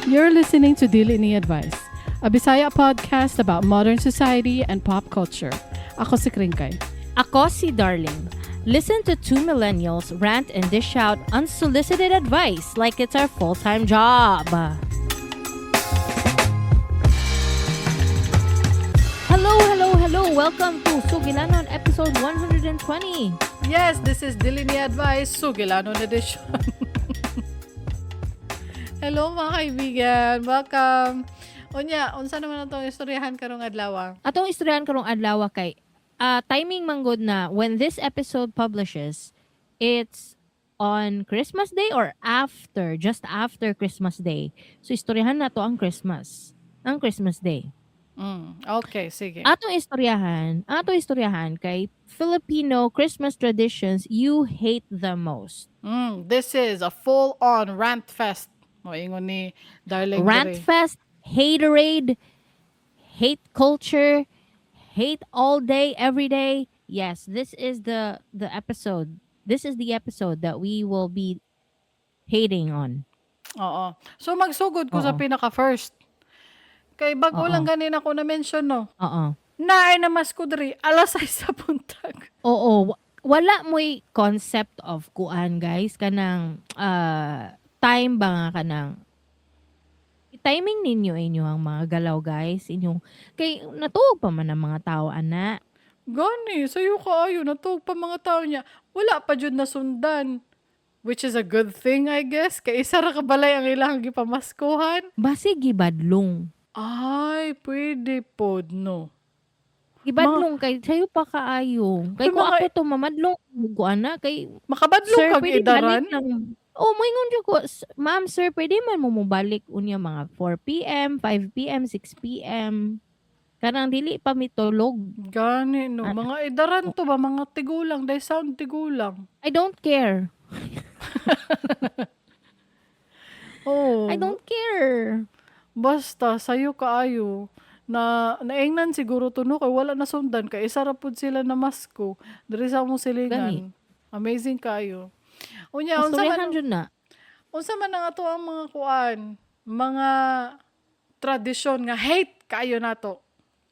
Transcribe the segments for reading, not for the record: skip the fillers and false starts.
You're listening to Dili Ni Advice, a Bisaya podcast about modern society and pop culture. Ako si Kringkay. Ako si Darling. Listen to two millennials rant and dish out unsolicited advice like it's our full-time job. Hello, hello, hello. Welcome to Sugilanon episode 120. Yes, this is Dili Ni Advice, Sugilanon Edition. Hello, mga kaibigan. Welcome. Unya, unsa naman atong istoryahan karong adlaw? Atong istoryahan karong adlaw kay timing man gud na when this episode publishes, it's on Christmas Day or after, just after Christmas Day. So istoryahan nato ang Christmas, ang Christmas Day. Okay, sige. Atong istoryahan kay Filipino Christmas traditions you hate the most. This is a full-on rant fest. Moingon ni Darling Rant diri. Fest, haterade, hate culture, hate all day, every day. Yes, this is the episode. This is the episode that we will be hating on. Oo. So magsugod ko sa Oo. Pinaka first. Kay bago Oo. Lang ganin ako na mention, no. Oo. Naay na mas ko diri alas 6 sa buntag. Oo, wala mo'y concept of kuan, guys, kanang time ba nga kanang timing ninyo inyo ang mga galaw, guys, inyong kay natuog pa man ang mga tao ana. Gani, sayo kaayo, natuog pa mga tao niya. Wala pa jud nasundan. Which is a good thing, I guess. Kay isa ra ka balay ang ilang gipamaskuhan. Basi gibadlong. Ay, pwede pod, no? Gibadlong kay sayo pa kaayo. Kay May kung ako to mamadlong ko ana kay Makabadlong "Sir, kag pwede idaran? Balik lang." Oh, moingon jud ko, "Ma'am, sir, pwede man mo mobalik unya mga 4 PM, 5 PM, 6 PM." Kanang dili pa mitulog. Gani, no? Ana. Mga idaran to ba? Mga tigulang. They sound tigulang. I don't care. Oh. I don't care. Basta, sayo kaayo. Na naingnan siguro to, no, kay wala na sundan kay isa ra pud sila na masko diri sa among silingan. Gani. Amazing kaayo. Unya, unsa man Pastoryahan jud na. Unsa man ang ato ang mga kuan, mga tradisyon nga hate kaayo nato?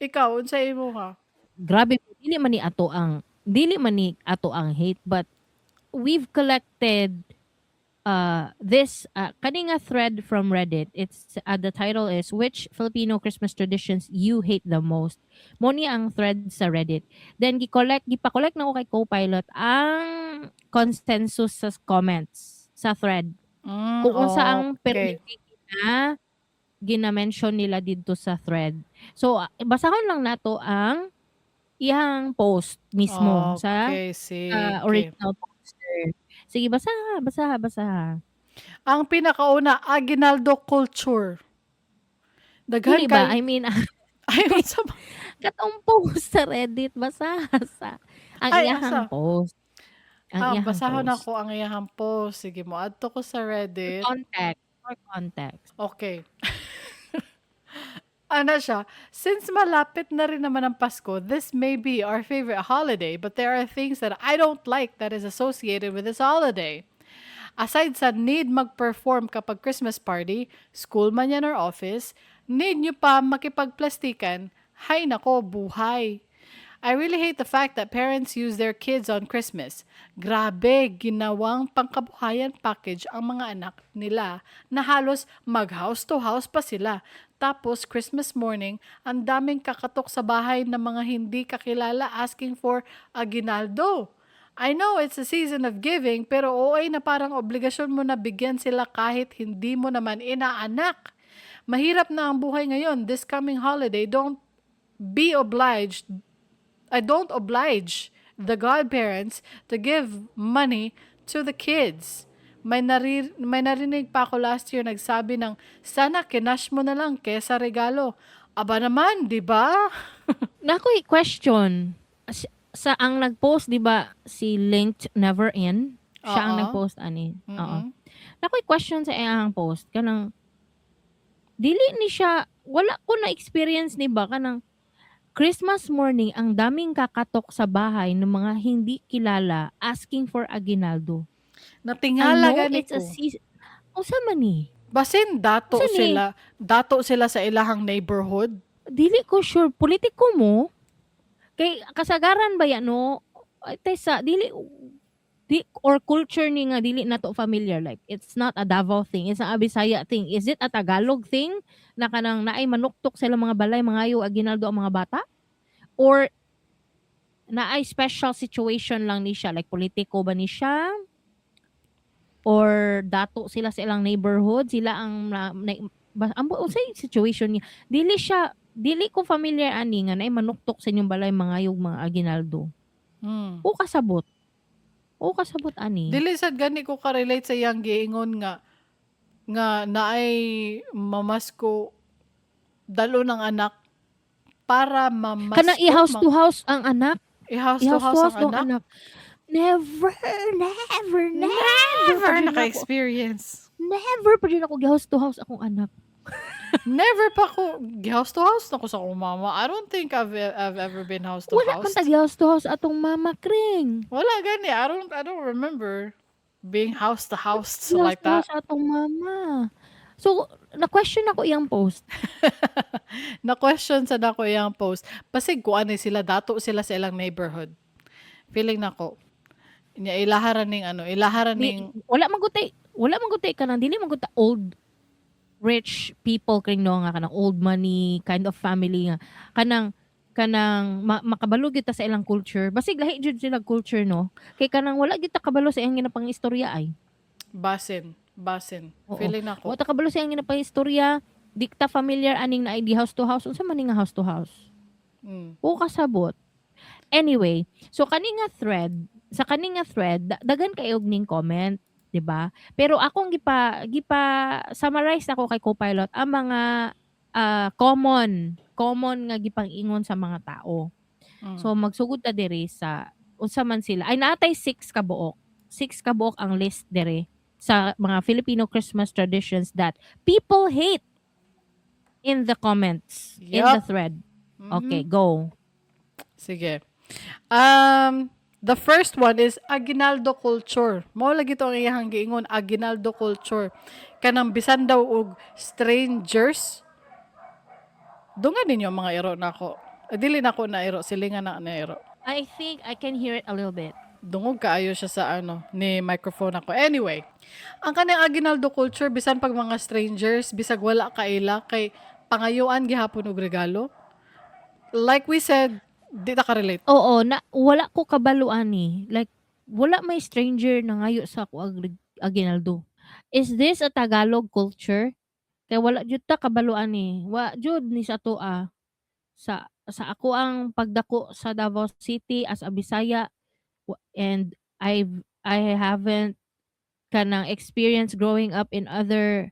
Ikaw, unsa imo ha? Grabe, dili man ni ato ang hate, but we've collected this kani nga thread from Reddit. It's the title is "Which Filipino Christmas Traditions You Hate the Most." Mo ni ang thread sa Reddit. Then gi-collect gipa-collect na ko kay Copilot ang consensus sa comments sa thread. Kung unsa ang permi na gina-mention nila didto sa thread. So basahon lang nato ang iyang post mismo sa Okay, sige. Original poster. Sige, basaha, basaha, basaha. Ang pinakauna, aguinaldo culture. Daghan Dili ba? kay I mean, Ay, unsa ba? Katong post sa Reddit, basaha sa ang Ay, iyahang asa? post. Ang Ah, iyahang basahon post. nako ang iyahang post. Sige, moadto ko sa For Reddit. context, for context. Okay. Ana siya, "Since malapit na rin naman ang Pasko, this may be our favorite holiday, but there are things that I don't like that is associated with this holiday. Aside sa need mag-perform kapag Christmas party, school man yan or office, need nyo pa makipagplastikan, hay nako, buhay. I really hate the fact that parents use their kids on Christmas. Grabe, ginawang pangkabuhayan package ang mga anak nila na halos mag-house to house pa sila. Tapos Christmas morning, ang daming kakatok sa bahay ng mga hindi kakilala asking for aguinaldo. I know it's a season of giving, pero OA na parang obligasyon mo na bigyan sila kahit hindi mo naman inaanak. Mahirap na ang buhay ngayon. This coming holiday, don't be obliged I don't oblige the godparents to give money to the kids. May narinig pa ako last year nagsabi ng sana kinash mo na lang kesa regalo. Aba naman, di ba?" Nakoy question. Sa ang nag-post, di ba, si Linked Never In? Siya ang Oo. nag-post ani. Oo. Nakoy question sa iyang post kanang dili ni siya, wala ko na experience ni ba kanang Christmas morning ang daming kakatok sa bahay ng mga hindi kilala asking for aguinaldo. I Natingala know gani it's a ko. season. Unsa man ni? Basin dato Unsa ni? Sila, dato sila sa ilahang neighborhood. Dili ko sure, politiko mo. Kay kasagaran ba ya, no? Ay, tesa dili di or culture ni nga dili nato familiar, like it's not a Davao thing, it's a Bisaya thing. Is it a Tagalog thing na kanang naay manuktok sa ilang mga balay mangayo aginaldo ang mga bata? Or naay special situation lang ni siya, like politiko ba ni siya? Or dato sila sa ilang neighborhood, sila ang na, ba, unsay situation niya? Dili siya, dili ko familiar ani nga naay manuktok sa inyong balay mangayog mga aginaldo. O kasabot. O kasabot ani. Dili sad gani ko ka-relate sa iyang giingon nga naay mamasko dalo ng anak para mamasko. Kana i-house to house ang anak. I-house to I-house to house house ang ang anak. Anak. Never, never, never, Never pa jud naka-experience. Never pa jud ako gi-house to house akong anak. Never pa ko house to house na ko sa akong mama. I don't think I've ever been house to Wala house. man tag house to house atong mama, Kring. Wala gani. I don't remember being house to house House like to that. house atong mama. So, na-question ako iyang post. Na-question sa nako iyang post. Basig kuan ni sila, dato sila sa ilang neighborhood. Feeling nako. Nya ilaharan ning ano, ilaharan Di, ning wala man gutay kanang dili man gud ta old rich people, Kring, no, nga kanang old money kind of family nga kanang makabalo gyud ta sa ilang culture. Basig lahi jud sila culture, no, kay kanang wala gyud ta kabalo sa iyang ginapangistorya ay. Basin, basin. Oo. Feeling nako. Wala ta kabalo sa iyang ginapangistorya, di ta familiar aning na ID house to house. Unsa man ni nga house to house? O kasabot. Anyway, so kani nga thread, sa kani nga thread, daghan kay og ning comment, 'di ba? Pero akong gipa summarize nako kay Copilot ang mga common common nga gipang-ingon sa mga tao. So magsugod ta diri sa unsa man sila. Ay, naatay 6 ka buok. 6 ka buok ang list diri sa mga Filipino Christmas traditions that people hate in the comments, in the thread. Okay, go. Sige. The first one is Aguinaldo culture. Mao lagi to ang iyang giingon, Aguinaldo culture. Kanang bisan daw og strangers. Dungan ninyo ang mga iro nako. Eh, dili nako na iro, silingan na na iro. I think I can hear it a little bit. Dungog kaayo siya sa ano ni microphone ako. Anyway, ang kanang Aguinaldo culture, bisan pag mga strangers, bisag wala kaila kay pangayuan gihapon og regalo. Like we said, di ta ka-relate. Oo, na wala ko kabalo ani. Like wala may stranger na ngayo sa ako aginaldo. Is this a Tagalog culture? Kay wala jud ta kabalo ani. Wa jud ni sa atoa. Sa ako ang pagdako sa Davao City as a Bisaya and I haven't kanang experience growing up in other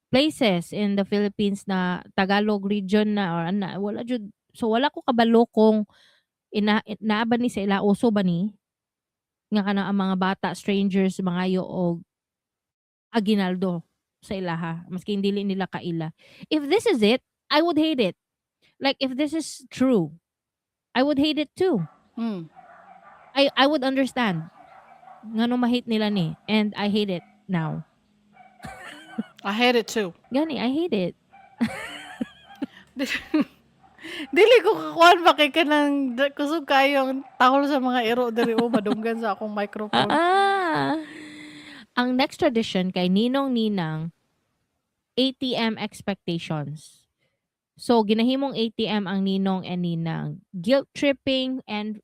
places in the Philippines na Tagalog region na or ana, wala jud. So wala ko kabalo kung ina naa ba ni sa ila, uso ba ni nga kanang ang mga bata, strangers, mangayo og aginaldo sa ilaha maski dili nila kaila. If this is it, I would hate it. Like, if this is true, I would hate it too. I would understand ngano ma-hate nila ni, and I hate it now. I hate it too. Gani, I hate it. Dili ko kakuan ba kay kanang kusog kaayo ang tahol sa mga iro diri o madunggan sa akong microphone. Ah. Ang next tradition kay Ninong Ninang ATM expectations. So ginahimong ATM ang ninong and ninang. Guilt tripping and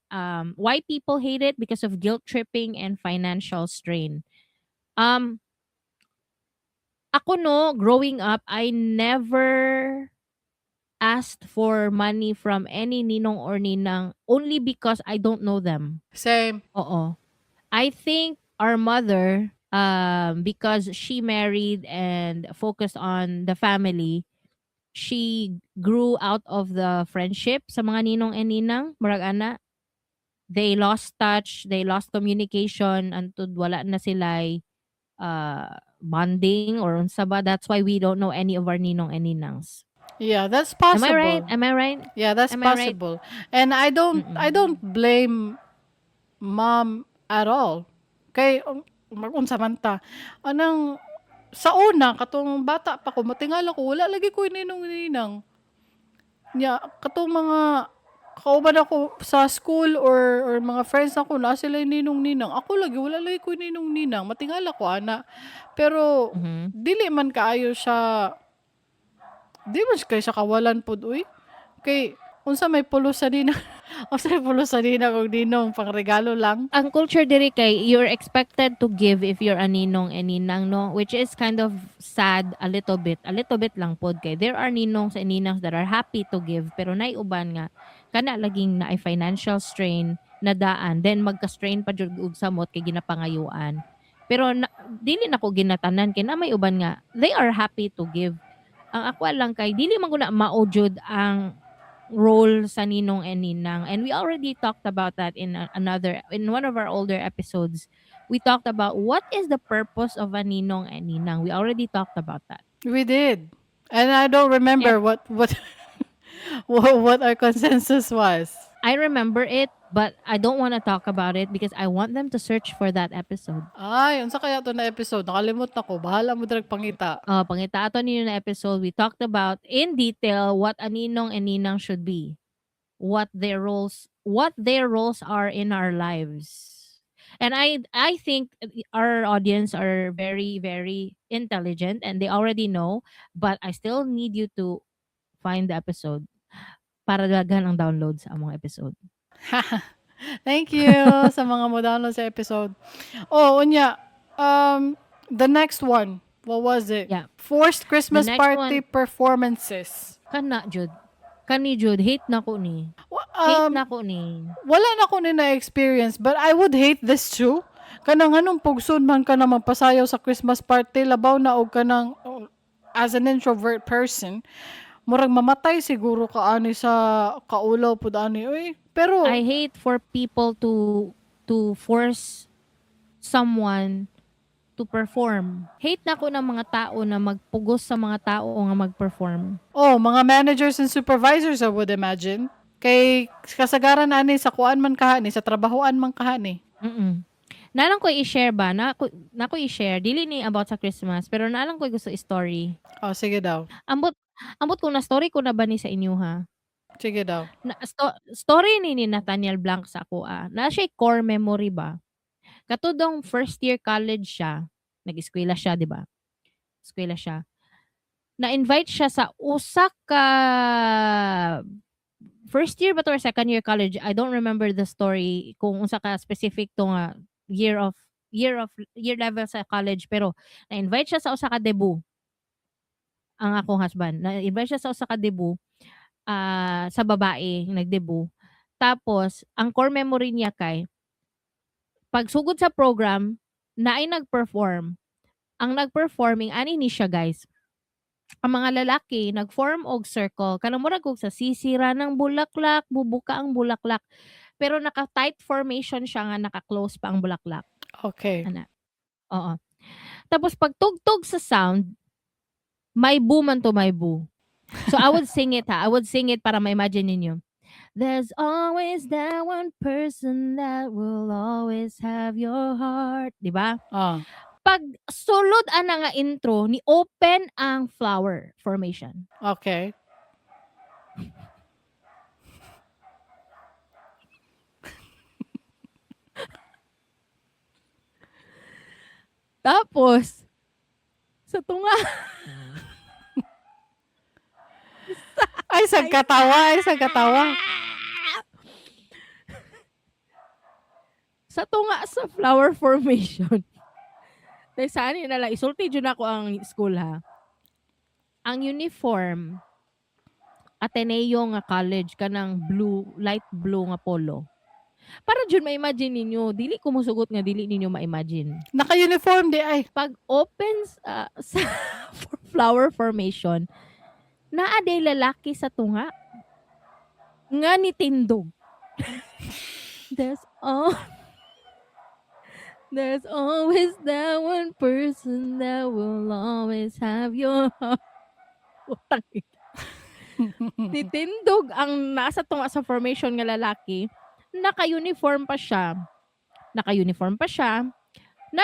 why people hate it, because of guilt tripping and financial strain. Ako, no, growing up, I never asked for money from any ninong or ninang only because I don't know them. Same. Oo. I think our mother, because she married and focused on the family, she grew out of the friendship sa mga ninong and ninang, murag ana. They lost touch, they lost communication, antud wala na sila bonding or unsa ba. That's why we don't know any of our ninong and ninangs. Yeah, that's Am I possible. right? Am I right? Yeah, that's Am I right? possible. And I don't blame mom at all. Kay Mag-unsa man ta. Anang sa una katong bata pa ko, matingala ko, wala lagi ko ninong ninang. Nya katong mga kauban ako sa school or mga friends nako, naa sila ninong ninang. Ako lagi, wala lagi ko ninong ninang. Matingala ko ana. Pero dili man kaayo siya, di man siya kay siya kawalan pod uy. Kay unsa may pulos sa ninang? Unsa may pulos sa ninang og ninong, pangregalo lang? Ang culture diri kay you're expected to give if you're a ninong and ninang, no, which is kind of sad a little bit, a little bit lang pod, kay there are ninongs and ninangs that are happy to give, pero nay uban nga kana laging naay financial strain na daan, then magka-strain pa jud og samot kay ginapangayuan. Pero na, dili nako ginatanan kay na may uban nga they are happy to give. Ang ako lang kay dili man guna mao jud ang role sa ninong and ninang, and we already talked about that in a- another in one of our older episodes. We talked about what is the purpose of a ninong and ninang. We already talked about that. We did. And I don't remember what our consensus was. I remember it, but I don't want to talk about it because I want them to search for that episode. Ay, unsa kaya to na episode? Nakalimot na ko. Bahala mo direk pangita. Pangita ato ninyo na episode. We talked about in detail what a ninong and ninang should be, what their roles are in our lives. And I think our audience are very, very intelligent and they already know, but I still need you to find the episode para daghan ang download sa among episode. Thank you sa mga mo download sa episode. Oh, unya. The next one, what was it? Yeah. Forced Christmas The next party one- performances. Kana jud. Kani jud, hate na ko ni. Hate na ko ni. Wala na ko ni na-experience, but I would hate this too. Kanang anong pugson man ka na magpasayaw sa Christmas party, labaw na og kanang oh, as an introvert person, murag mamatay siguro ka ani sa kaulaw pud ani uy. Pero I hate for people to force someone to perform. Hate na ko ng mga tao na magpugos sa mga tao nga mag-perform. Oh, mga managers and supervisors, I would imagine. Kay kasagaran ani sa kuan man kahani, sa trabahoan man kahani. Nalang ko i-share ba? Na ko i-share. Dili ni about sa Christmas, pero nalang ko gusto i-story. Oh, sige daw. Ambot ko na story ko na ba ni sa inyo ha? Sige daw. Na, story ni Nathaniel Blanc sa ako ah. Na siya core memory ba? Katudong first year college siya, nag-eskwela siya, di ba? Eskwela siya. Na-invite siya sa usa ka, first year ba to or second year college? I don't remember the story kung unsa ka specific to nga year level sa college, pero na-invite siya sa usa ka debut. Ang akong husband, na-invite siya sa usa ka debut sa babae nag-debut. Tapos ang core memory niya kay pagsugod sa program, naay nag-perform. Ang nag-performing ani ni siya, guys. Ang mga lalaki nag-form og circle kanang murag og sa sisira ng bulaklak, bubuka ang bulaklak. Pero naka-tight formation siya nga naka-close pa ang bulaklak. Ana. Oo. Tapos pagtugtog sa sound, may boo man to, may boo. So I would sing it ha. I would sing it para ma-imagine ninyo. There's always that one person that will always have your heart. Di ba? Ah. Pag sulod ana nga intro, ni open ang flower formation. Tapos, sa tunga, Ay, sagkatawa. Ay, sagkatawa. Sa tunga sa flower formation. Dahil saan yun na lang, isulti dyan ako ang school ha. Ang uniform, Ateneo nga college, kanang blue, light blue nga polo. Para jud ma-imagine ninyo, dili ko musugot nga dili ninyo ma-imagine. Naka-uniform di ay. Pag open sa flower formation, naa day lalaki sa tunga nga ni tindog. There's always that one person that will always have your heart. Putang ina. Nitindog ang nasa tunga sa formation nga lalaki, naka-uniform pa siya. Naka-uniform pa siya. Na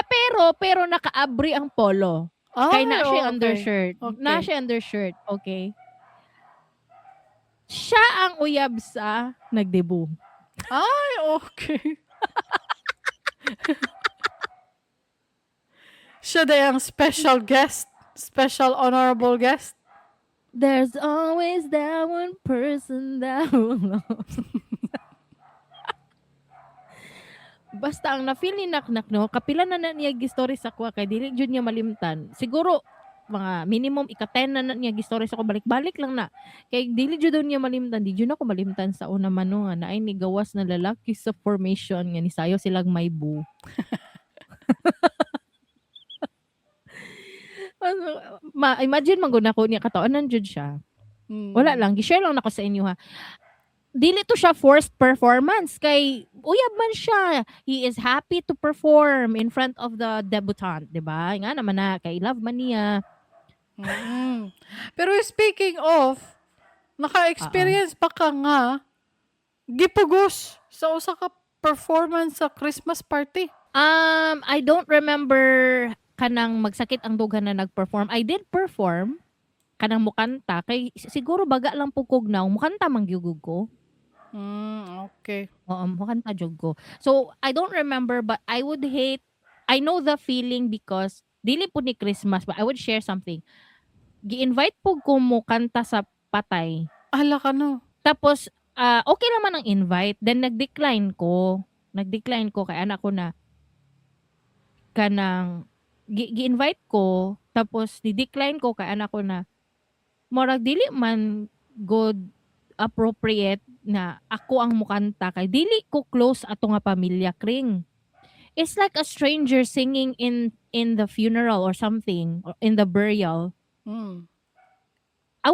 pero nakaabri ang polo. Ay, Kay na siya undershirt. Na siya undershirt, okay? Siya ang uyab sa nagdebut. Ay, okay. Siya day ang special guest. Special honorable guest. There's always that one person that will love. Basta ang na-feel ni Naknak, no, kapila na na niya gistory sa kuha kay dili jud niya malimtan. Siguro mga minimum ika-10 na na niya gistory sa ko, balik-balik lang na. Kay dili jud daw niya malimtan, di jud ako malimtan sa una man, no, nga naay ni gawas na lalaki sa formation nga nisayo silang may bu. Ano, ma-imagine man gud nako niya kataonan jud siya. Wala lang, gi-share lang nako sa inyo ha. Dili to siya forced performance kay uyab man siya. He is happy to perform in front of the debutant, di ba? Nga naman na kay love man niya. Pero speaking of, naka-experience pa ka nga gipugos sa usa ka performance sa Christmas party? I don't remember kanang magsakit ang dughan na nag-perform. I did perform kanang mukanta kay siguro baga lang pud kog naw, mukanta man gyud ko. Oo, mukanta jud ko. So, I don't remember, but I would hate, I know the feeling because dili po ni Christmas, but I would share something. Gi-invite po ko mo kanta sa patay. Ala ka, no. Tapos, okay naman ang invite. Then, nag-decline ko. Nag-decline ko kay anak ko na kanang gi-invite ko, tapos ni-decline ko kay anak ko na murag dili man good appropriate na ako ang mukanta kay dili ko close ato nga pamilya, kring. It's like a stranger singing in the funeral or something, or in the burial. I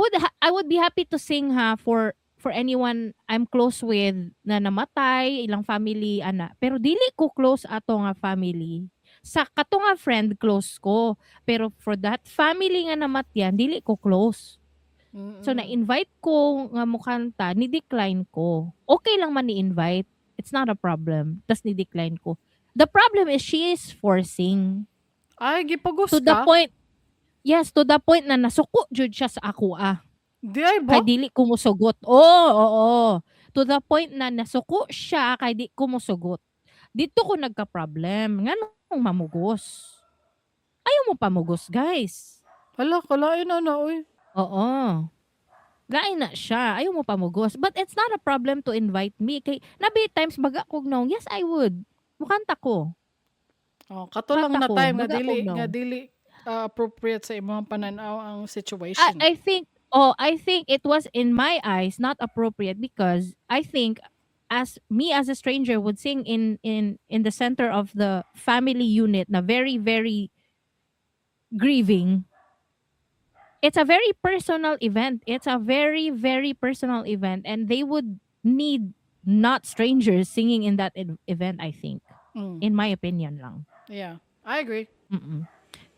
would be happy to sing ha for anyone I'm close with na namatay, ilang family ana. Pero dili ko close ato nga family. Sa kato nga friend close ko, pero for that family nga namatyan dili ko close. So na-invite ko nga mukanta, ni-decline ko. Okay lang man ni-invite. It's not a problem. Tas ni-decline ko. The problem is she is forcing. Ay, gipugos To the ka? Point, yes, to the point na nasuko jud siya sa ako ah. Di ay ba? Kay dili ko musugot. Oo, oo. To the point na nasuko siya kay di ko musugot. Dito ko nagka-problem. Nganong mamugos? Ayaw mo pamugos, guys. Hala, kalain na na, uy. Oo. Lain na siya. Ayaw mo pamugos. But it's not a problem to invite me. Kay, nabi times baga kog no, yes, I would. Mukanta ko. Oh, kato lang Mukanta na ko. time nga Baga dili kog nga no. dili appropriate sa imong pananaw ang situation. I think it was in my eyes not appropriate because I think as me as a stranger would sing in the center of the family unit na very, very grieving. It's a very personal event. It's a very, very personal event, and they would need not strangers singing in that event, I think. In my opinion lang. Yeah, I agree.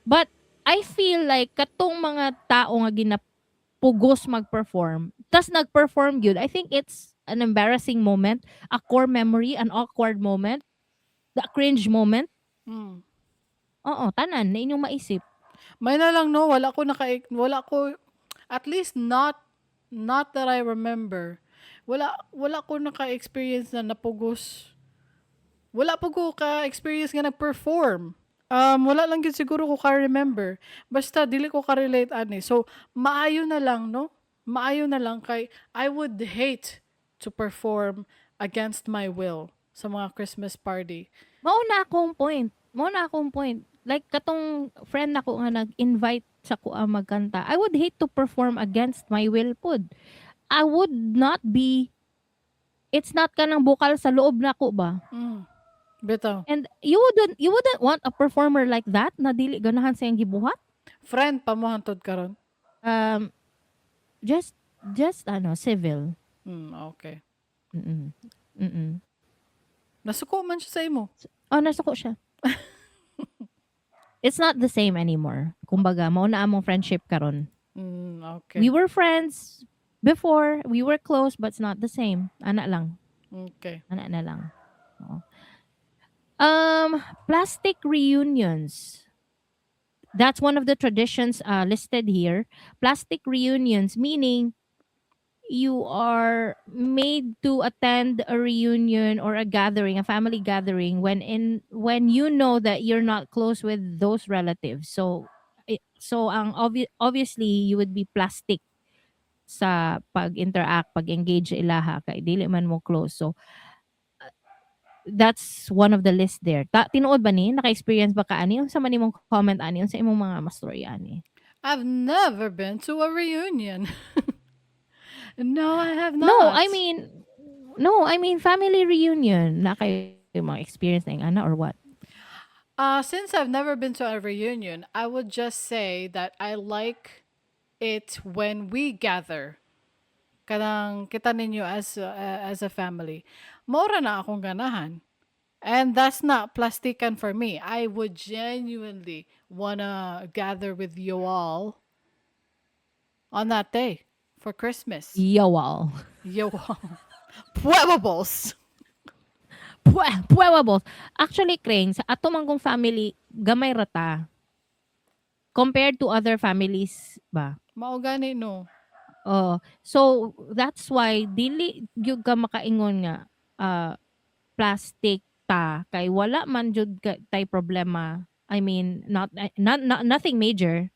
But I feel like katong mga tao nga ginapugos mag-perform, tas nag-perform gyud, I think it's an embarrassing moment, a core memory, an awkward moment, the cringe moment. Oo, tanan na inyong maisip. May na lang, no, wala ko, at least not that I remember. Wala ko naka-experience na napugos. Wala po ko ka-experience nga nag-perform. Wala lang gyud siguro ko ka-remember. Basta dili ko ka-relate ani. So, maayo na lang, no? Maayo na lang kay I would hate to perform against my will sa mga Christmas party. Mao na akong point. Mao na akong point. Like katong friend nako nga nag-invite sa kuha magkanta, I would hate to perform against my will pud. I would not be, it's not kanang bukal sa loob nako ba? Bitaw. And you wouldn't want a performer like that na dili ganahan sa iyang gibuhat? Friend pa mo hantod karon? Just ano, civil. Okay. Nasuko man siya sa imo. Oh, nasuko siya. It's not the same anymore. Kumbaga, mao na among friendship karon. Okay. We were friends before, we were close, but it's not the same. Ana lang. Okay. Ana na lang. Oo. Plastic reunions. That's one of the traditions listed here. Plastic reunions, meaning you are made to attend a reunion or a gathering, a family gathering, when you know that you're not close with those relatives. So ang obviously you would be plastic sa pag-interact, pag-engage sa ilaha kay dili man mo close. So that's one of the list there. Tinuod ba ni? Naka-experience ba ka ani? Unsa man imong comment ani? Unsa imong mga mastorya ani? I've never been to a reunion. No, I have No, I not. mean, no, I mean family reunion. Na kay mga experience na ana or what? Since I've never been to a reunion, I would just say that I like it when we gather. Kanang kita ninyo as a family. Mao ra na akong ganahan. And that's not plastikan for me. I would genuinely wanna gather with you all on that day for Christmas. Yawal. You all. Puebles. Puebles. Actually, Kring, sa ato man kong family, gamay rata. Compared to other families ba? Mao gani, no? Oh, so that's why dili gyud ka makaingon nga plastic ta kay wala man jud tay problema. I mean, not not, not nothing major.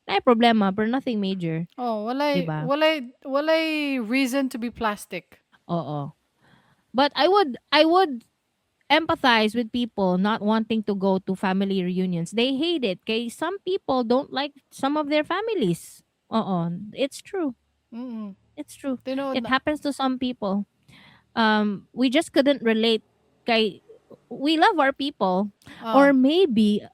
Nay problema pero nothing major. Oh, walay Diba? walay reason to be plastic. Oo. But I would empathize with people not wanting to go to family reunions. They hate it. Kay some people don't like some of their families. Oo, it's true. It's true. Tinuod It na. Happens to some people. We just couldn't relate kay we love our people. Or maybe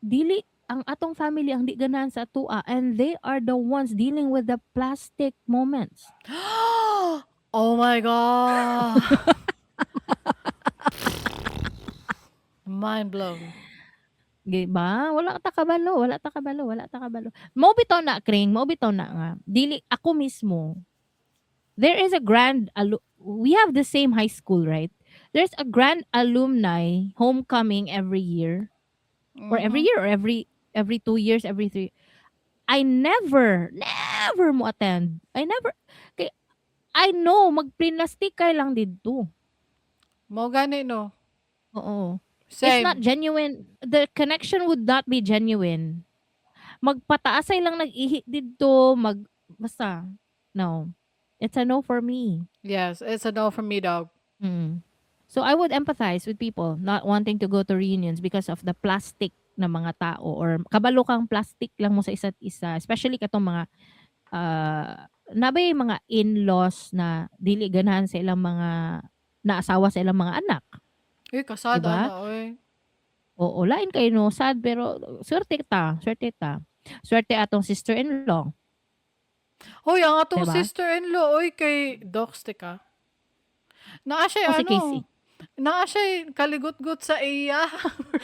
dili ang atong family ang di ganahan sa atua and they are the ones dealing with the plastic moments. Oh my God. Mind blown. Di ba? Wala ta kabalo, wala ta kabalo, wala ta kabalo. Mao bitaw na, Kring, mao bitaw na nga. Dili ako mismo. There is a grand we have the same high school, right? There's a grand alumni homecoming every year or every year or every 2 years, every three. I never, never mo attend. I never, kay I know magplinastic kay lang didto. Mao gani, no? Oo. It's Same. Not genuine. The connection would not be genuine. Magpataasay lang nag-ihi didto, basta no. It's a no for me. Yes, it's a no for me, dog. So I would empathize with people not wanting to go to reunions because of the plastic na mga tao or kabalo kang plastic lang mo sa isa't isa, especially katong mga nabay mga in-laws na dili ganahan sa ilang mga naasawa sa ilang mga anak. Uy, kasada Diba? na, oy. Oo, lain kayo, no, sad pero swerte ta, swerte ta. Swerte atong sister-in-law. Hoy, ang atong Diba? Sister-in-law, oy, kay Docs, tika. Naa siya, Oh, si ano, Casey. Naa siya kaligot-got sa iya.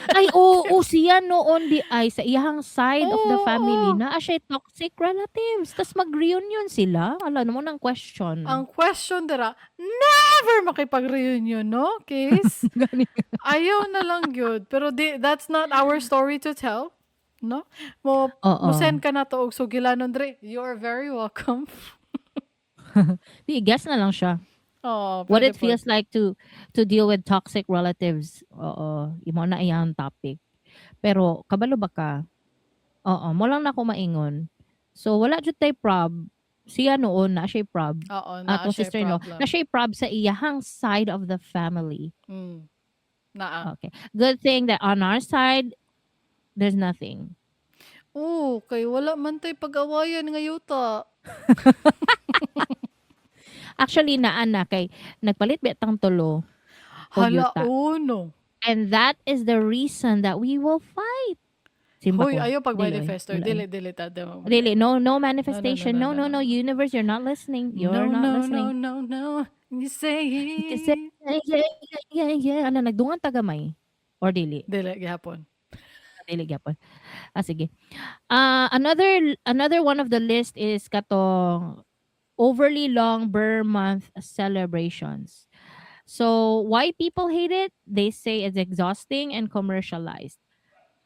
Ay, oo, siya noon di ay sa iyahang side of the family naa siya toxic relatives. Tas mag-reunion sila. Ala mo nang question. Ang question dira, never makipag-reunion, no, Case? Gani. Ayaw na lang yun. Pero di, that's not our story to tell. No? Mo, Oo. mo send ka na to og sugilanon dre. You are very welcome. Di, guess na lang siya. Oh, what pwede it feels like to deal with toxic relatives. Oo, imo na iyang topic. Pero kabalo ba ka? Oo, mo lang na ako maingon. So wala jud tay prob. Siya noon na siya prob. Oo, naa Atong siya sister-in-law problem. na siya prob sa iyahang side of the family. Naa. Okay. Good thing that on our side there's nothing. Oo, kay wala man tay pag-awayan nga yuta. Actually naa na kay nagpalit ba tang tulo og Hala, yuta. Uno. And that is the reason that we will fight. Simba Hoy, ko. ayaw pag Dili, oy. manifest. Wala, Dili, oy. dili ta. Dili, no, no manifestation. No, No, no, no, no, no, no. Universe, you're not listening. You're No, not no, listening. no, no, no. You say You say, yeah. Ano, nagdungan tagamay? Or dili? Dili, gihapon. Dili gyapon. Ah, sige. Ah, another one of the list is katong overly long Ber month celebrations. So, why people hate it? They say it's exhausting and commercialized.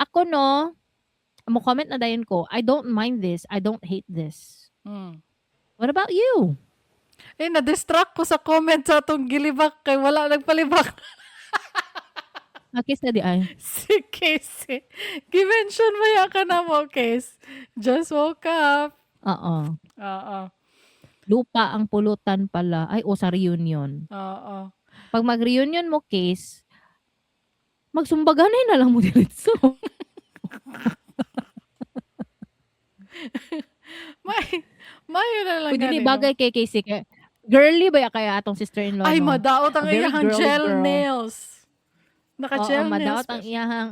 Ako no, mo comment na dayon ko, I don't mind this. I don't hate this. What about you? Eh, na-distract ko sa comment sa atong gilibak kay wala nagpalibak. Akis na diay. Si Casey. Gi-mention mo ya ka na mo, Case. Just woke up. Oo. Oo. Lupa ang pulutan pala. Ay, o sa reunion. Oo. Pag mag-reunion mo, Case, magsumbaganay na lang mo diretso. May na lang Uy, dili gani, no? bagay kay Casey. Kay, girly ba ya kaya atong sister-in-law, Ay, no? madaot ang A very iyahang girly gel girl. nails. Naka-gel Oo, nails madaot pa ang siya. iyahang,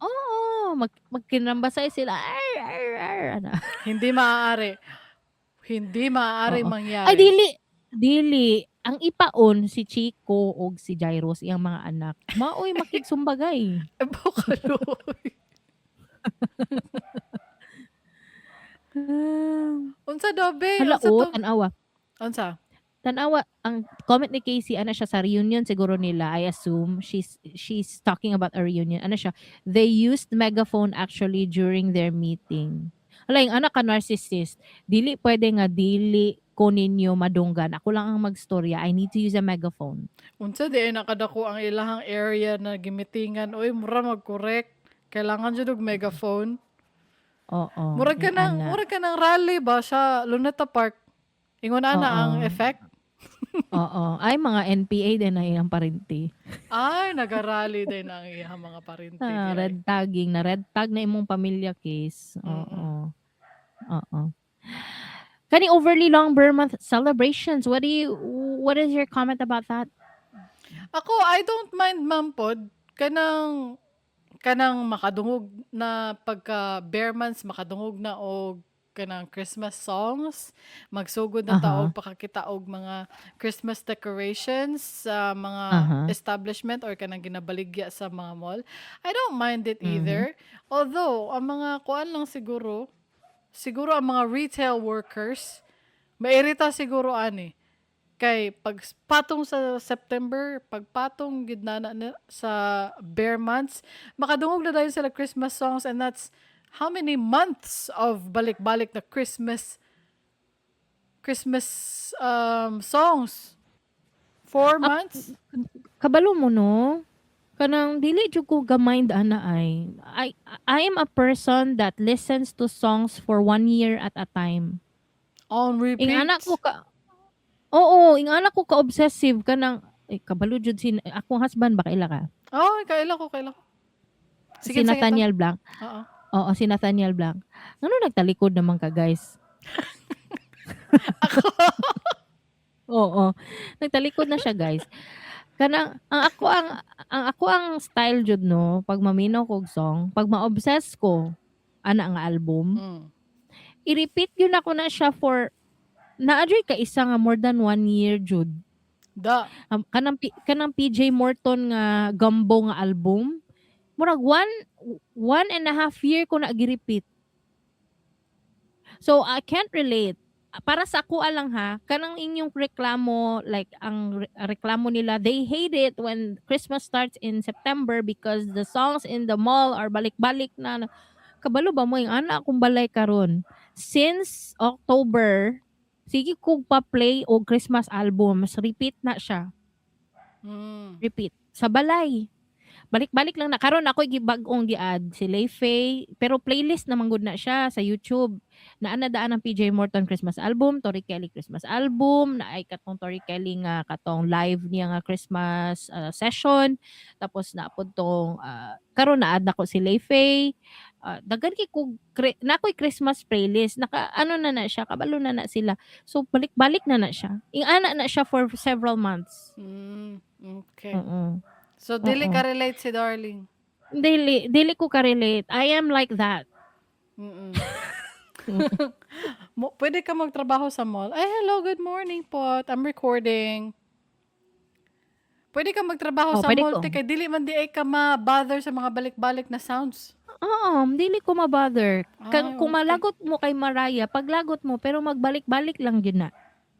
oo, magkinambasay sila. Ar, ar, ar, ano. Hindi maaari. Hindi maaari Oo. mangyari. Ay, dili. Dili. Ang ipaon, si Chico og si Jairus, iyang mga anak. Maoy makigsumbagay. Eh, bukaloy. Unsa daw, be? Hala, Unsa oh, to? Tanawa. Unsa? Tanawa, ang comment ni Casey, ano siya, sa reunion siguro nila, I assume, she's talking about a reunion. Ano siya, they used megaphone actually during their meeting. Hala, yung anak ka narcissist, dili pwede nga, dili ko ninyo madunggan. Ako lang ang magstorya. I need to use a megaphone. Unsa di ay nakadako ang ilahang area na gimitingan. Oy, mura mag-correct. Kailangan jud og megaphone. Oo, Murag ka yung ng, ana. murag ka ng rally ba sa Luneta Park. Ingon ana Oo. ang effect. Oo. Ay, mga NPA din na iyang parinti. Ay, naga-rally din ang iyang mga parinti. Ah, Di ay. red tagging. Na red tag na imong pamilya case. Oo. Oo. Kani overly long Ber month celebrations. What is your comment about that? Ako, I don't mind, ma'am pod. Kanang makadungog na pagka ber months, makadungog na og kanang Christmas songs, magsugod na ta og pakakita og mga Christmas decorations sa mga establishment or kanang ginabaligya sa mga mall. I don't mind it either. Although, ang mga kuan lang siguro, siguro ang mga retail workers, mairita siguro ani. Kay pagpatong sa September, pagpatong gid na sa ber months, makadungog na dayon sila Christmas songs, and that's how many months of balik-balik na Christmas songs? 4 months? Kabalo mo, no? Kanang dili jud ko ga-mind ana ay. I am a person that listens to songs for 1 year at a time. On repeat. Ing anak ko ka Oo, ing anak ko ka obsessive kanang eh, kabalo jud si akong husband ba kaila ka? Oh, kaila ko, kaila ko. Si Sige, sige, Nathaniel Blanc. Oo. Oo, si Nathaniel Blanc. Ngano nagtalikod naman ka, guys? Ako. Oo. Nagtalikod na siya, guys. Kanang ang ako ang style jud no, pag maminaw ko og song, pag ma-obsess ko ana nga album, i-repeat yun ako na siya for naa jud ka isa nga more than 1 year jud. Da. Kanang PJ Morton nga Gumbo nga album, murag 1.5 year ko na gi-repeat. So I can't relate. Para sa ako lang ha, kanang inyong reklamo, like ang reklamo nila, they hate it when Christmas starts in September because the songs in the mall are balik-balik na. Kabalo ba mo yung ana akong balay karon? Since October, sige kog pa-play og Christmas albums, repeat na siya. Repeat. Sa balay. Balik-balik lang na. Karon ako gibag-ong gi-add si Layfay, pero playlist naman gud na siya sa YouTube. Naa na daan ang PJ Morton Christmas album, Tori Kelly Christmas album, naay katong Tori Kelly nga katong live niya nga Christmas session. Tapos naapod tong karon na-add nako si Layfay. Daghan kay kog na ako'y Christmas playlist. Naka ano na na siya, kabalo na na sila. So balik-balik na na siya. Ing-ana na siya for several months. Okay. Oo. So dili Oo. ka relate si Darling. Dili, dili ko ka-relate. I am like that. Mo, pwede ka magtrabaho sa mall. Ay, hello, good morning po. I'm recording. Pwede ka magtrabaho Oh, sa pwede mall, ko. te, kay dili man di ay ka ma-bother sa mga balik-balik na sounds. Oo, dili ko ma-bother. Ay, Kung okay. malagot mo kay Mariah, paglagot mo, pero magbalik-balik lang yun na.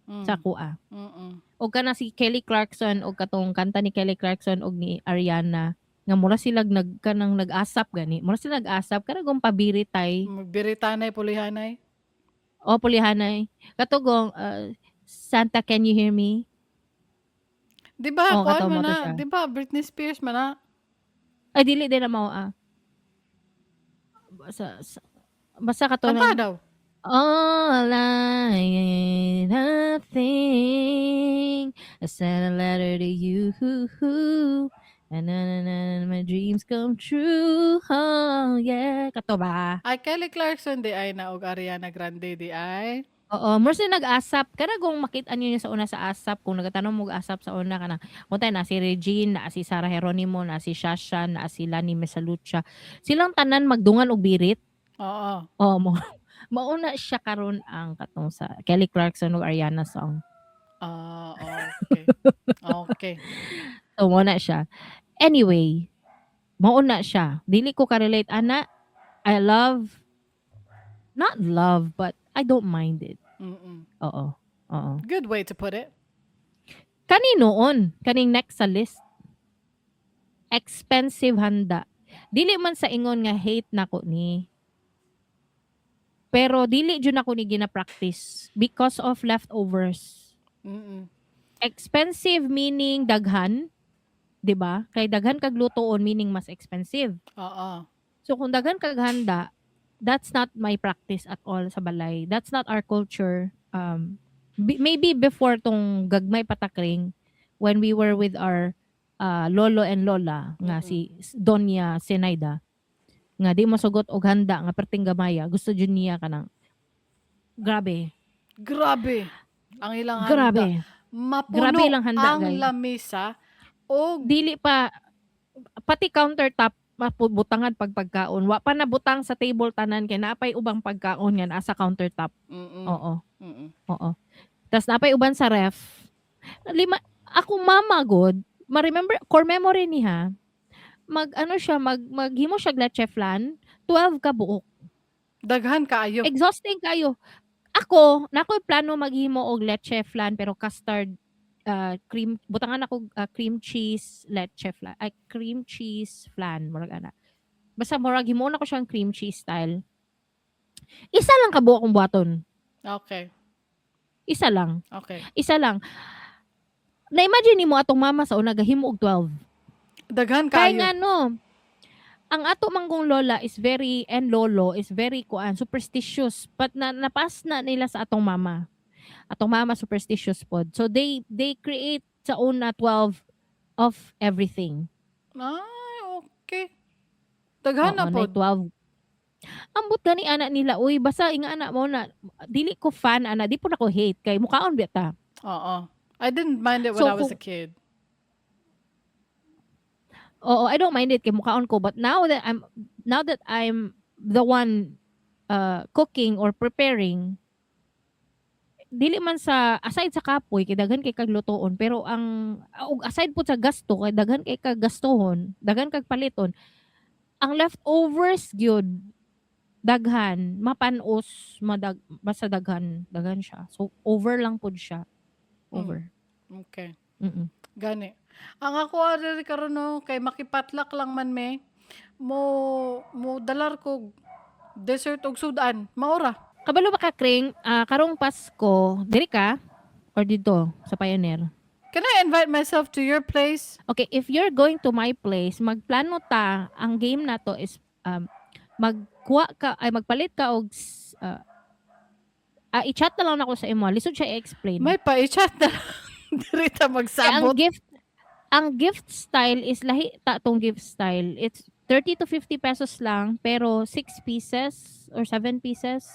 Sa akoa. Og kana si Kelly Clarkson og katong kanta ni Kelly Clarkson og ni Ariana nga mura sila nag kanang nag-asap gani. Mura sila nag-asap kana gong pabiritay. Magbiritanay, pulihanay. O pulihanay. Katugong "Santa, can you hear me?" Di ba, Oo, kuan kato man mo to na, siya. di ba, Britney Spears man na? Ay, dili din na mao ah. Basta kato Kanta na daw. All I ain't nothing. I sent a letter to you. And na, na, na, na, my dreams come true. Oh, yeah. Kato ba? Ay, Kelly Clarkson di ay na og Ariana Grande di ay. Oo, more sila nag-asap. Kana kung makita niyo sa una sa ASAP, kung nagatanom mo og ASAP sa una kana, kung tayo na si Regine, na si Sarah Geronimo, na si Shasha, na si Lani Misalucha. Silang tanan magdungan og birit. Oo. Oo, mo mauna siya karon ang katong sa Kelly Clarkson ug Ariana song. Ah, okay. Okay. So mo na siya. Anyway, mauna siya. Dili ko ka-relate ana. I love, not love, but I don't mind it. Oo. Oo. Good way to put it. Kani noon, kaning next sa list. Expensive handa. Dili man sa ingon nga hate nako ni. Pero dili jud nako ni gina-practice because of leftovers. Expensive meaning daghan, 'di ba? Kay daghan kag lutoon meaning mas expensive. Oo. So kung daghan kag handa, that's not my practice at all sa balay. That's not our culture. Maybe before tong gagmay patakring when we were with our lolo and lola nga si Doña Senaida nga di mosugot og handa nga perting gamaya, gusto jud niya kanang grabe. Grabe. Ang ilang handa. Grabe. Mapuno Grabe ilang handa, ang guys. Lamesa og Dili pa pati countertop mabutangan pag pagkaon. Wa pa nabutang sa table tanan kay naapay ubang pagkaon nga naa sa countertop. Oo. Oo. Tas napay uban sa ref. Lima ako mama god, ma-remember core memory ni ha. Mag ano siya, maghimo siya og leche flan, 12 ka buok. Daghan kaayo. Exhausting kayo. Ako, nakoy plano maghimo og leche flan pero custard, cream, butangan ako cream cheese leche flan, ay, cream cheese flan murag ana. Basta murag himuon ako siyang cream cheese style. Isa lang ka buok akong buhaton. Isa lang. Isa lang. Na-imagine nimo atong mama sa una gahimo og 12. Daghan Kay kaayo. Nga no, ang ato manggong lola is very and lolo is very kuan, superstitious, but na napas na nila sa atong mama. Atong mama superstitious pod. So they create sa una 12 of everything. Ay, okay. Daghan na Oo, nay pod. 12. Ambot gani ana nila uy, basta inga ana mo na dili ko fan ana, di po nako hate kay mukaon biya ta. Oo. I didn't mind it when So, I was a kid. Oo, I don't mind it kay mukaon ko, but now that I'm the one cooking or preparing, dili man sa aside sa kapoy kay daghan kay kag lutoon, pero ang ug aside pud sa gasto kay daghan kay kag gastohon, daghan kag paliton, ang leftovers gyud daghan, mapanos, madag basta daghan, daghan siya. So over lang pud siya. Over. Okay. Gani. Ang ako diri karon no, kay makipotluck lang man me, mo mo dalar ko dessert og sudan. Maora. Kabalo ba ka, Kring, karong Pasko, diri ka or dito sa Pioneer? Can I invite myself to your place? Okay, if you're going to my place, magplano ta, ang game na to is magkuha ka ay magpalit ka og i-chat na lang nako sa imo. Lisod siya i-explain. May pa i-chat na lang. Diri ta Kay ang magsabot. gift style is lahi ta tong gift style. It's 30 to 50 pesos lang pero 6 pieces or 7 pieces.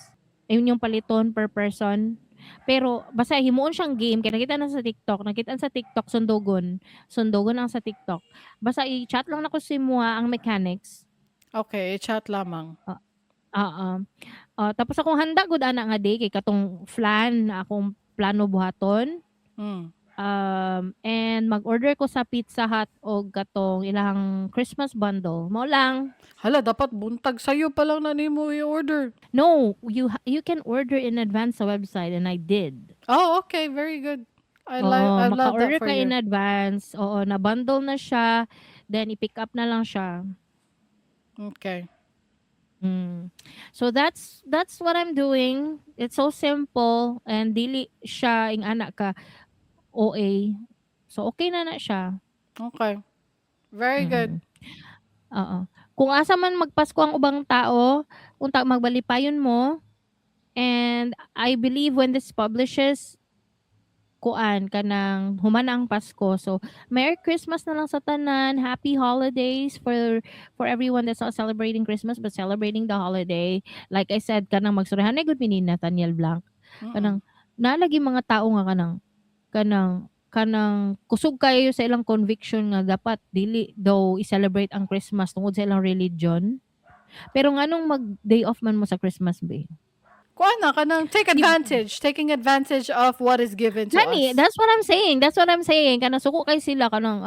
Ayun yung paliton per person. Pero basta himuon siyang game kay nakita na sa TikTok, nakita sa TikTok sundugon. Sundugon ang sa TikTok. Basta i-chat lang nako sa imo ang mechanics. Okay, i-chat lamang. Oo. Tapos akong handa gud ana nga day kay katong flan na akong plano buhaton. And mag-order ko sa Pizza Hut og katong ilang Christmas bundle. Mao lang. Hala, dapat buntag sayo pa lang na nimo i-order. No, you can order in advance sa website and I did. Oh, okay, very good. I like Oo, I love that maka-order for ka you. In advance. Oo, na-bundle na siya, then i-pick up na lang siya. Okay. So that's what I'm doing. It's so simple and dili siya ing-ana ka OA. So okay na na siya. Okay. Very good. Oo. Kung asa man magpasko ang ubang tao, unta magbalipayon mo. And I believe when this publishes, kuan kanang human na ang Pasko. So Merry Christmas na lang sa tanan. Happy holidays for everyone that's not celebrating Christmas but celebrating the holiday. Like I said, kanang magstoryahan gud mi ni Nathaniel Blanc. Kanang nalagi mga tao nga kanang kusog kayo sa ilang conviction nga dapat dili daw i-celebrate ang Christmas tungod sa ilang religion. Pero nganong mag day off man mo sa Christmas be? Kuan na kanang take advantage, taking advantage of what is given to Gani, us. That's what I'm saying. That's what I'm saying. Kanang suko kay sila kanang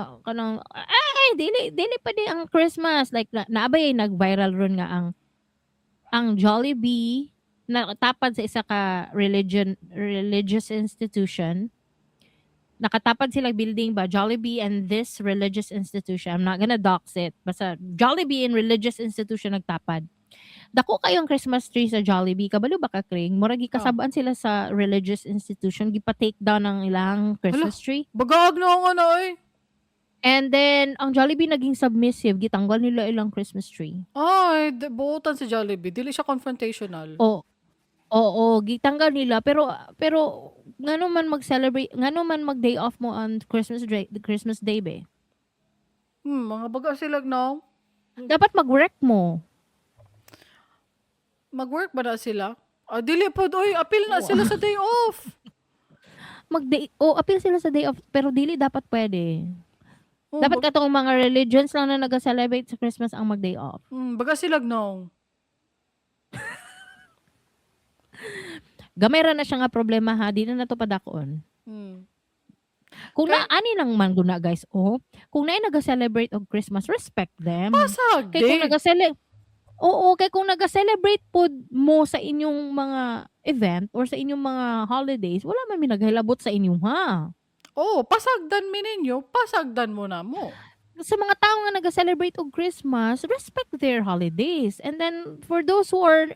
ay, dili pa di ang Christmas, like na, naabay nag-viral ron nga ang Jollibee na tapad sa isa ka religious institution. Nakatapad sila building ba, Jollibee and this religious institution. I'm not gonna dox it, basta Jollibee and religious institution nagtapad. Dako kayong Christmas tree sa Jollibee. Kabalo ba ka, Kring? Murag gikasabaan sila sa religious institution, gipa-take down ang ilang Christmas tree. Bagaag na nga na oy. And then ang Jollibee naging submissive, gitanggal nila ilang Christmas tree. Ay, buotan si Jollibee. Dili siya confrontational. Oh. Oo, gitanggal nila, pero ngano man mag-celebrate, ngano man mag day off mo on Christmas Day, the Christmas Day be? Mga baga sila, no? Dapat mag-work mo. Mag-work ba na sila? Ah, dili pod oy, apil na sila sa day off. Mag day oh, apil sila sa day off, pero dili dapat pwede. Oh, Dapat katong mga religions lang na nag-celebrate sa Christmas ang mag day off. Baga sila, no. Gamay ra na siya nga problema ha, di na nato padakon. Kung na ani lang man guna, guys, oh, kung naay naga-celebrate og Christmas, respect them. Pasag Kay kung di. Naga-cele Oo, kay kung naga-celebrate pod mo sa inyong mga event or sa inyong mga holidays, wala man mi naghilabot sa inyo ha. Oh, pasagdan mi ninyo, pasagdan mo na mo. Sa mga tao nga naga-celebrate og Christmas, respect their holidays. And then for those who are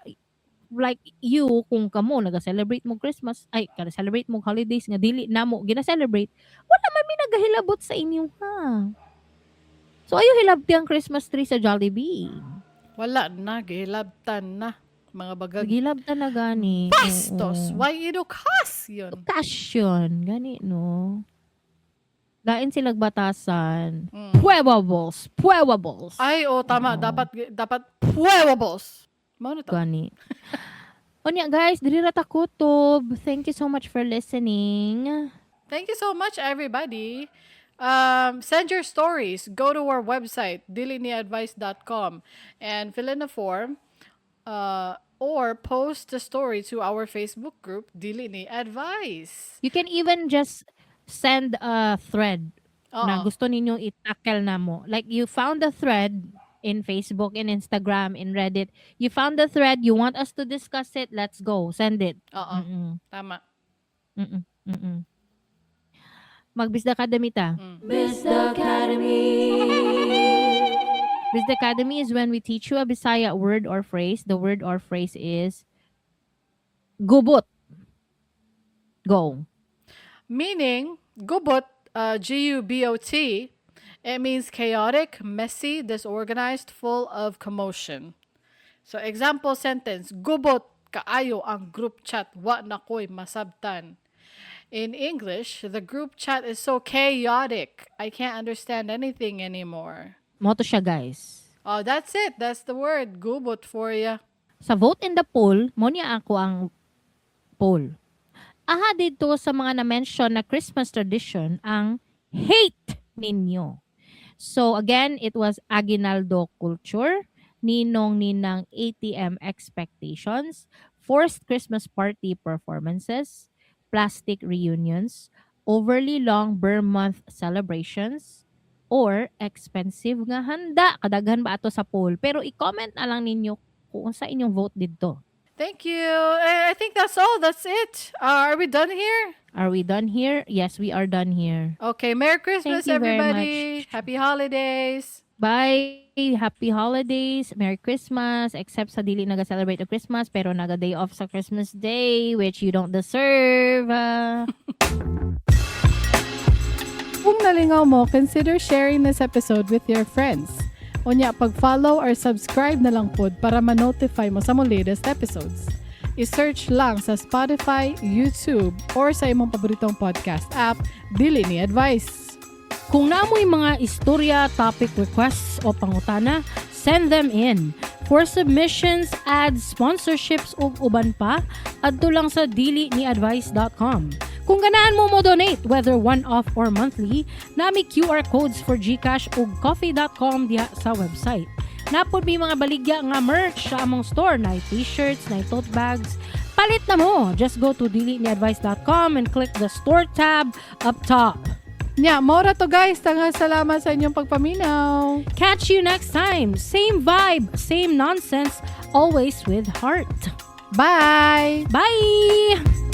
like you, kung kamo naga-celebrate mo Christmas, ay, kada celebrate mo holidays nga dili namo gina-celebrate, wala man mi nagahilabot sa inyo ha. So ayo hilabti ang Christmas tree sa Jollibee. Wala na, gihilabtan na. Mga bagag. Gihilabtan na gani. Bastos! Oo. Why edukasyon? Edukasyon. Gani, no? Lain silag batasan. Puewables. Puewables. Ay, oh, tama. Oo. Dapat puewables. Mao na to. Gani. Unya guys, diri ra ta kutob. Thank you so much for listening. Thank you so much, everybody. Send your stories. Go to our website, diliniadvice.com, and fill in a form or post the story to our Facebook group, Dili Ni Advice. You can even just send a thread na Oo. Gusto ninyong i-tackle na mo. Like you found the thread in Facebook, in Instagram, in Reddit. You found the thread, you want us to discuss it, let's go. Send it. Oo. Tama. Mag-Bisda Academy ta. Bisda Academy. Bisda Academy is when we teach you a Bisaya word or phrase. The word or phrase is gubot. Go. Meaning, gubot, Gubot, it means chaotic, messy, disorganized, full of commotion. So, example sentence, "Gubot kaayo ang group chat, wa na ko'y masabtan." In English, "The group chat is so chaotic. I can't understand anything anymore." Mao to siya, guys. Oh, that's it. That's the word. Gubot for ya. Sa vote in the poll, mo niya ako ang poll. Aha dito sa mga na-mention na Christmas tradition ang hate ninyo. So again, it was Aguinaldo culture, Ninong-Ninang ATM expectations, forced Christmas party performances, plastic reunions, overly long Ber month celebrations, or expensive nga handa. Kadaghan ba ato sa poll? Pero i-comment na lang ninyo kung sa inyong vote didto. Thank you. I think that's all. That's it. Are we done here? Are we done here? Yes, we are done here. Okay. Merry Christmas, You very everybody. Much. Happy holidays. Bye! Happy holidays! Merry Christmas! Except sa dili naga-celebrate og Christmas pero naga-day off sa Christmas Day, which you don't deserve. Kung nalingaw mo, consider sharing this episode with your friends. Unya, pag-follow or subscribe na lang pod para ma-notify mo sa mo latest episodes. I-search lang sa Spotify, YouTube, or sa imong paboritong podcast app, Dili Ni Advice. Kung naa moy mga istorya, topic requests o pangutana, send them in. For submissions, ads, sponsorships ug uban pa, adto lang sa diliniadvice.com. Kung ganahan mo mo donate, whether one-off or monthly, naa mi QR codes for GCash ug ko-fi.com diha sa website. Naa pod mi mga baligya nga merch sa among store, na t-shirts, na tote bags. Palit na mo! Just go to diliniadvice.com and click the store tab up top. Nya, mao ra to, guys. Daghang salamat sa inyong pagpaminaw. Catch you next time. Same vibe, same nonsense, always with heart. Bye! Bye!